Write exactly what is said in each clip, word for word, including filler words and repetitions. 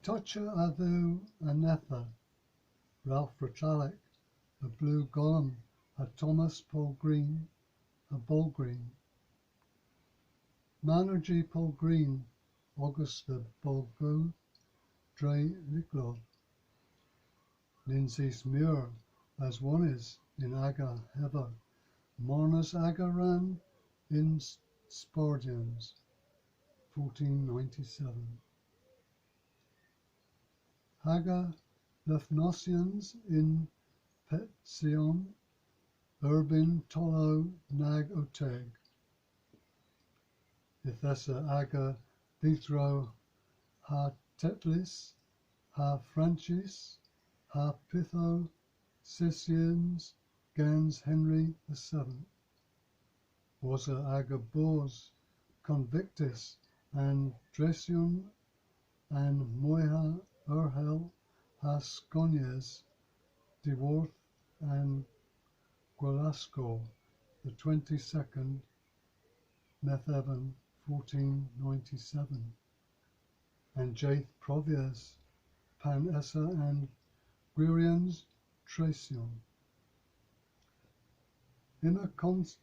Tochya a-dhiw anedha, Ralph Retallick, a Blew Golom, ha Thomas Polgreen, a Bolgreen. Manerji Polgreen, ogas dhe Bolgow, dre lyklodh. Nyns eus meur aswonys yn aga hever, marnas aga rann yn s-, spardyans, fourteen ninety-seven. Ha'ga levnosyans yn Petsyon, erbynn tollow nag o teg. Yth esa aga didhrow ha tetlys, ha franchys, ha pythow sesyans gans Henry the Seventh. Wosa aga bos konviktys an dresyon an moyha erghel ha skonyes dhyworth an gwelaskor, the twenty-second Metheven, fourteen ninety-seven. An jydh provies pan esa an gwiryans tresyon. Yma kons-,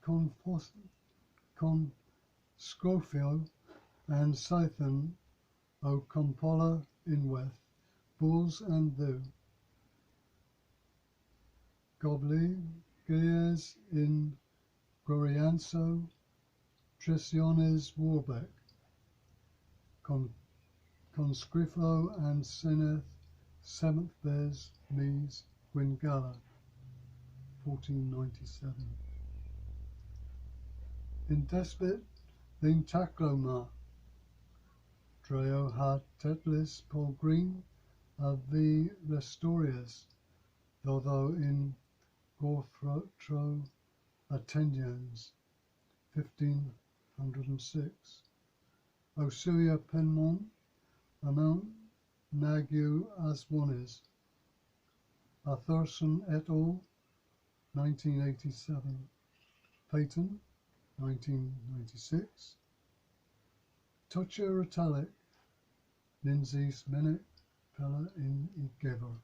konfos-, konskrifyow an seythen ow kompolla ynwedh, bos an dhew. Goblys yn gwirionsow tresyones Warbeck. Kon-, konskrifyow an senedh, seventh bes mis Gwynngala, fourteen ninety-seven. Yn desbit dhe'n taklow ma, dreow ha tetlys Polgreen a veu restoryys, dhodho yn gorthrow attendyans, fifteen hundred and six. Ow sywya Penmont, amounn nag yw aswonys. Arthurson et al., nineteen eighty-seven. Peyton, nineteen ninety-six. Tochya Retallick, nyns eus menydh pella yn y gever.